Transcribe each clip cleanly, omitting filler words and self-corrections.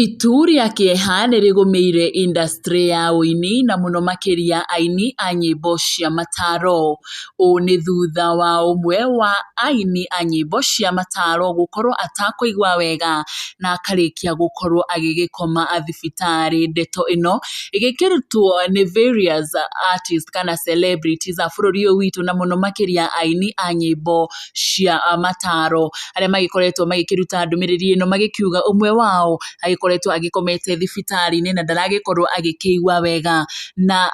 Itu rĩa kĩeha nĩrĩgũmĩire industry ya ũini na mũno makĩria aini a nyĩmbo cia mataro. Ũũ nĩ thutha wa ũmwe wa aini a nyĩmbo cia mataro gũkorwo atakũigua wega na akarĩkia gũkorwo agĩgĩkoma thibitarĩ. Ndeto ĩno ĩgĩkĩrutwo nĩ various artists kana celebrities a bũrũri ũyũ witũ na mũno makĩria aini a nyĩmbo cia mataro, arĩa magĩkoretwo magĩkĩruta ndũmĩrĩri ĩno magĩkiuga ũmwe wao agĩkoretwo agĩkomete thibitarĩ-inĩ na ndaragĩkorwo agĩkĩigua wega. Na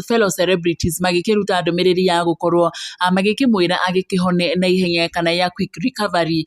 fellow celebrities magĩkĩruta ndũmĩrĩri ya gũkorwo magĩkĩmwĩra agĩkĩhone na ihenya kana ya quick recovery.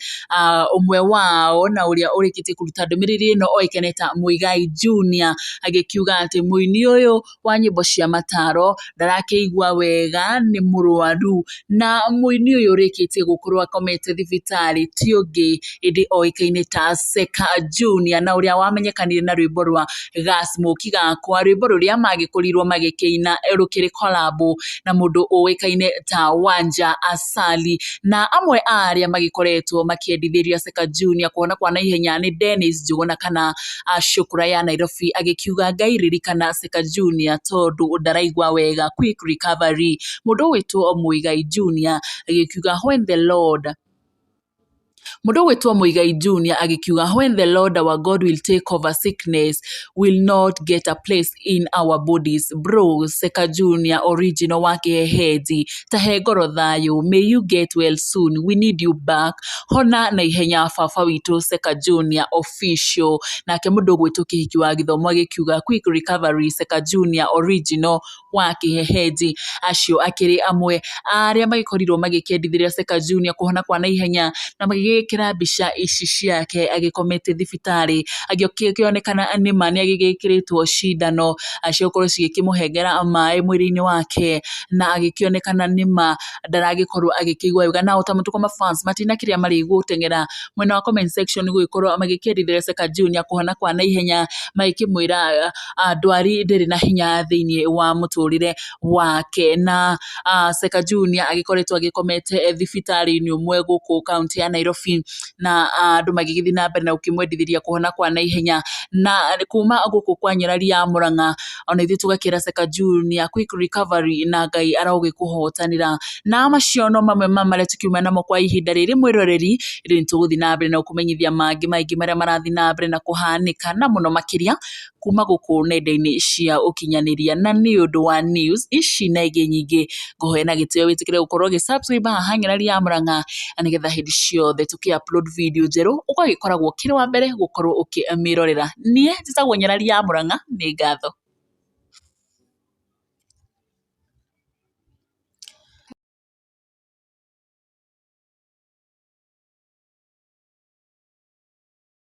Ũmwe wao na ũrĩa ũrĩkĩtie kũruta ndũmĩrĩri ĩno oĩkaine ta Muigai Junior, agĩkiuga atĩ mũini ũyũ wa nyĩmbo cia mataro ndarakĩigua wega, nĩ mũrwaru. Na mũini ũyũ ũrĩkĩtie gũkorwo akomete thibitarĩ ti ũngĩ ĩndĩ oĩkaine ta Seka Junior, na ũrĩa wamenyekanire na rwĩmbo rwa Gacimũki Gakwa, rwĩmbo rũrĩa magĩkorirwo magĩkĩina rũkĩrĩ collabo na mũndũ ũĩkaine ta Wanja Asali. Na amwe a arĩa magĩkoretwo makĩendithĩria Seka Junior kũhona kwa naihenya nĩ Dennis Njuguna kana Cũkũra ya Nairobi, agĩkiuga Ngai ririkana Seka Junior tondũ ndaraigua wega, quick recovery. Mũndũ ũgwĩtwo Muigai Junior agĩkiuga when the Lord Mũndũ ũgwĩtwo Muigai Junior agĩkiuga when the Lord our God will take over, sickness will not get a place in our bodies. Bro, Seka Junior original wa Kĩhehenji, tahe ngoro thayũ, may you get well soon, we need you back. Hona na ihenya baba witũ Seka Junior official. Nake mũndũ ũgwĩtwo Kĩhiki wa Gĩthomo agĩkiuga quick recovery Seka Junior original wa Kĩhehenji. Acio akĩrĩ amwe arĩa magĩkorirwo magĩkĩendithĩria Seka Junior kũhona kwa naihenya na magĩgĩkĩra mbica ici ciake agĩkomete thibitarĩ, agĩkĩonekana nĩma nĩ agĩgĩkĩrĩtwo cindano cia gũkorwo cigĩkĩmũhengera maĩ mwĩrĩ-inĩ wake, na agĩkĩonekana nĩma ndaragĩkorwo agĩkĩigua wega. Na ota mũtugo ma fans matina kĩrĩa marĩ gũteng'era mwena wa comment section gũgĩkorwo magĩkĩendithĩria Seka Junior kũhona kwa naihenya, magĩkĩmwĩra ndwari ndĩrĩ na hinya thĩinĩ wa mũtũrĩre wake. Na Seka Junior agĩkoretwo agĩkomete thibitarĩ-inĩ ũmwe gũkũ kaũntĩ ya Nairobi, na andũ magĩgĩthiĩ na mbere na gũkĩmwendithĩria kũhona kwa naihenya. Na kuma gũkũ kwa Nyarari ya Mũrang'a, ona ithuĩ tũgakĩra Seka Junior quick recovery na Ngai arogĩkũhotanĩra. Na macio no mamwe ma marĩa tũkiuma namo kwa ihinda rĩrĩ mwĩroreri, ĩndĩ nĩ tũgũthiĩ na mbere na gũkũmenyithia mangĩ maingĩ marĩa marathiĩ na mbere na kũhanĩka na mũno makĩria kuma gũkũ nenda-inĩ cia ũkinyanĩria. Na nĩ ũndũ wa news ici na ingĩ nyingĩ, ngũhoya na gĩtĩo wĩtĩkĩre gũkorwo ũgĩ subscribe haha Nyarari ya Mũrang'a, na nĩgetha hĩndĩ ciothe tũkĩ upload video njerũ ũgagĩkoragwo ũkĩrĩ wa mbere gũkorwo ũkĩmĩrorera. Niĩ njĩtagwo Nyarari ya Mũrang'a, nĩ ngatho.